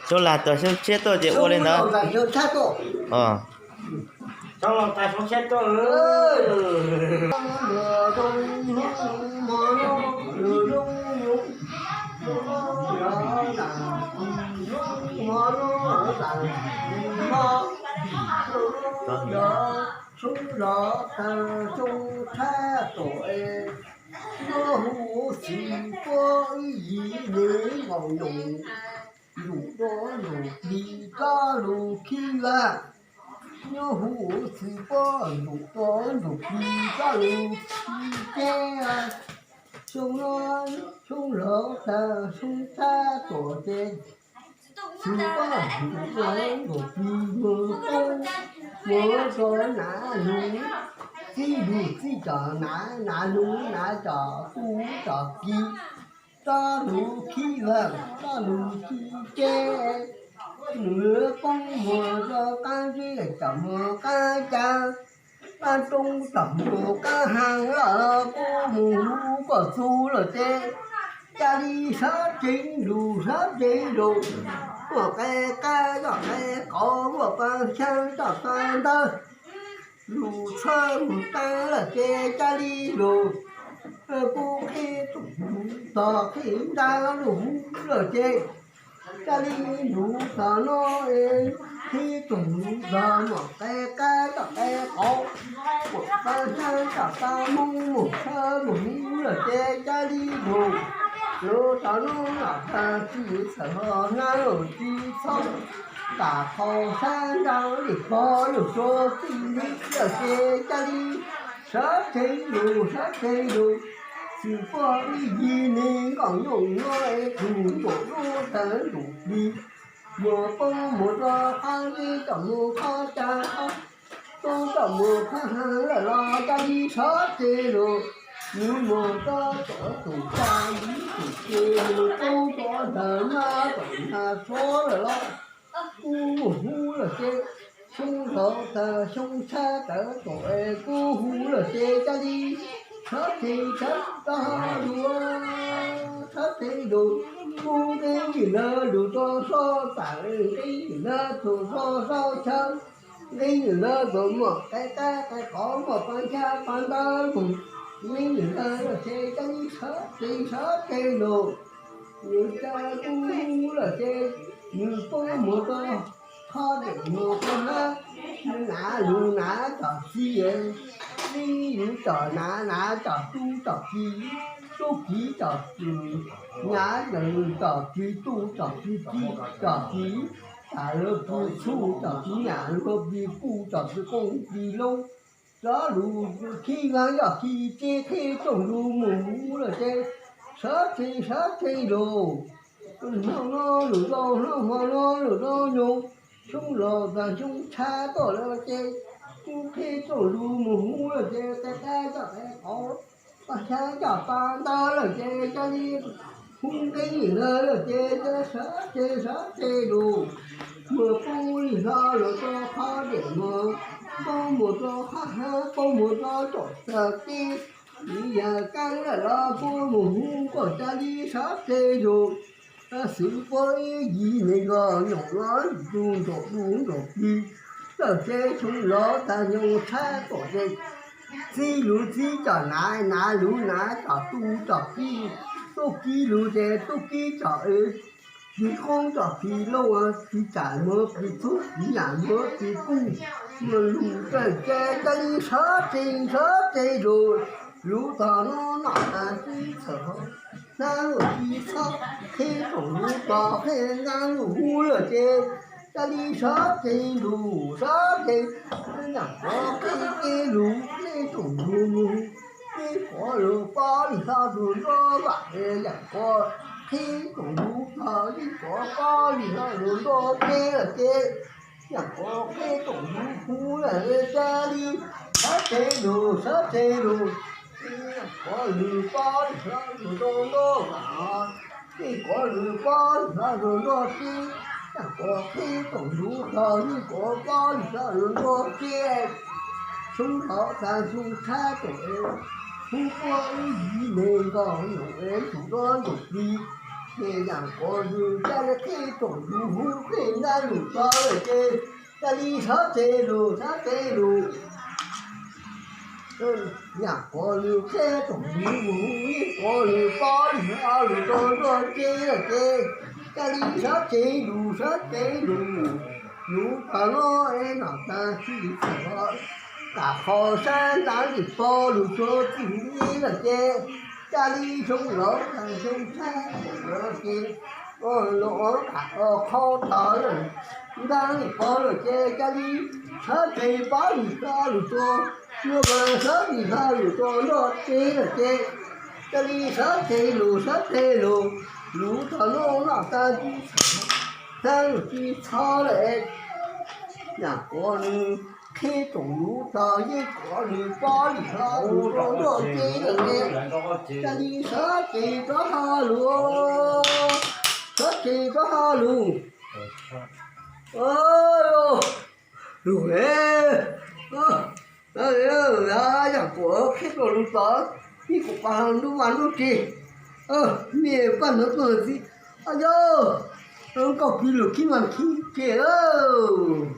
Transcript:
Xyoo lag tuaj xyoo tshiab tuaj ces ua li ntawd. Xyoo los tag xyoo tshab tuaj, nyob huv xwm puab ib yim neeg nkaum nyoos, ntuj dub ntuj plig tsob lus khib vaj. Nyob huv xwm puab ntuj dub ntuj plig tsob lus khib ceg. Xyoo los tag xyoo tshab tuaj ces xwm puab ntuj dub ntuj plig mus poob mus rau nav lug, txib lug txib cov nav, nav lug nav cov tub cov kiv, tsob lus khib vaj tsob lus khib ceg. Nws poob mus rau qaab zeb cov mus qaab caav, qaab roob cov mus qaab haaj lawm los kuj mus huv kom txug lawm ces ca li sawv tsees lug sawv tsees lug, muaj qe qab coj qe qauv, muaj pab xyaab coj pab ntawb, lug txhawb lug taab lawm ces ca li lug kuj qhib tsoom lug tog qhib ntaab lug huv lawm ces ca li lug tog no es qhib tsoom lug tog muaj qe qab coj qe qauv, muaj pab xyaab coj pab moob, mus txhawb mus huv lawm ces ca li lug lug tog no los tag txij txhawm ho nab lug tsis txhob, tam qhov sab nraud li pog lug tsuag txij li lawm ces ca li sawv tsees lug sawv tsees lug. Xwm puab ib yim neeg nkaum nyoos no es tug ntuj dub tawg ntuj plig, mus poob mus rau qab zeb coj mus qhov caav, tub coj mus qhov haaj lawm los ca li sawv tsees lug. Nws mus rau tom tus tsa ib tus ces mus rau tom ntawm nab tom nag tshuab lawm los kuj mus huv lawm ces xyoo laus tag xyoo tshab tawv tom es kuj huv lawm ces ca li sawv tsees sawv tag lug, sawv tsees lug, kuj nqe yim lawv lug rau sab tas, nqe yim lawv tug rau sab chaw, nqe yim lawv tug muaj qe qab qe qauv muaj pab xyaab pab ntawb lug, nqe yim lawv lawm ces ca li sawv tsees sawv tsees lug. Nws ca kuj huv lawm ces nws poob mus rau qhov deb mus rau nab, nws nav lug nav cov txiv, txiv lug cov nav, nav cov tub cov kiv, tub kiv cov, nav cov kiv tub cov kiv kiv cov kiv, tas lug kiv txhuj cov kiv nyam lug kiv kuj cov kiv qoob kiv loob. Tsob lus khib vaj yog khib ceg qhib tsoom lug mus huv lawm ces sawv tsees sawv tsees lug. Hnub no lug zoo hnub hmo no lug zoo nyoog, xyoo laus tag xyoo tshab tuaj lawm ces kuj qhib tsoom lug mus huv lawm ces qe qab coj qe qauv, pab xyaab coj pab ntawb lawm ces ca li huv nqe yim lawv lawm ces sawv tsees sawv tsees lug. Mus poob li hlo lug rau qhov deb mus, poob mus rau qhov haab, poob mus rau tom txag teb, yim yam kaab lawm los kuj mus huv kom ca li sawv tsees lug. Xwm puab ib yim neeg nkaum nyoos no tug ntuj dub ntuj plig, lawm ces xyoo laus tag xyoo tshab tuaj ces txib lug txib cov nav, nav lug nav cov tub cov kiv, tub kiv lug ces tub kiv cov kiv qoob cov kiv loob, kiv tsam muag kiv txhuj kiv nyam muag kiv kuj muag lug lawm ces ca li sawv tsees sawv tsees lug. Lug tog no nom tas txij txhawm ho nab lug tsis txhob, qhib tsoom lug tog qhib nab lug huv lawm ces ca li sawv tsees lug sawv tsees. Yaam kov qhib teb lug qhib tsoom lug mus, teb kov lug pob li hlo lug nruab vaj, yaam kov qhib tsoom lug tog teb kov pob li hlo lug nruab teb lawm ces yaam kov qhib tsoom lug huv lawm ca li sawv tsees lug sawv tsees lug. Yaam kov lug pob li hlo lug nruab nruab vaj, teb kov lug pob li hlo lug nruab teb, yaam kov qhib tsoom lug tog teb kov pob li hlo lug nruab teb. Xyoo laus tag xyoo tshab tuaj, Ub, ub, ub, yim neeg nkaus, nkaus es tus nruab nkaus plig, ces Yam Kuav Lwm caj li qhib rooj lus hu qhib ntab lus tso lawm ces, caj li sab ces lus sab ces lus. Yam Kuav Lwm qhib rooj lus hu, Yam Kuav Lwm pob lim hlo lus rau nruab cev lawm ces, caj li sab ces lus sab ces lus. Lus tag no es nom tag tsis txawm ho, kam qhov sab ntab lim pob lus rau txij li lawm ces, caj li xyoo laus tag xyoo tshiab lawm ces, los kam qhov tag ntab lim pob lawm ces caj li sab ces pob lim hlo lus rau, nruab mas sab lim hlo lus rau nruab cev lawm ces, caj li sab ces lus sab ces lus. Lus tag no nom tag tsis txawm ho, sab lus tsis txhob lawm. Yam Kuav Lwm qhib rooj lus tso, Yam Kuav Lwm pob lim hlo lus rau nruab cev lawm ces, caj li sab ces rov ho lus, sab ces rov ho lus. Lus, Yam Kuav qhib rooj lus tso, ib kuv pas nruab vaj nruab cev, me paj ntawd tuaj ntxiv, yog nkauj kis lus khib mas khib ces lawm.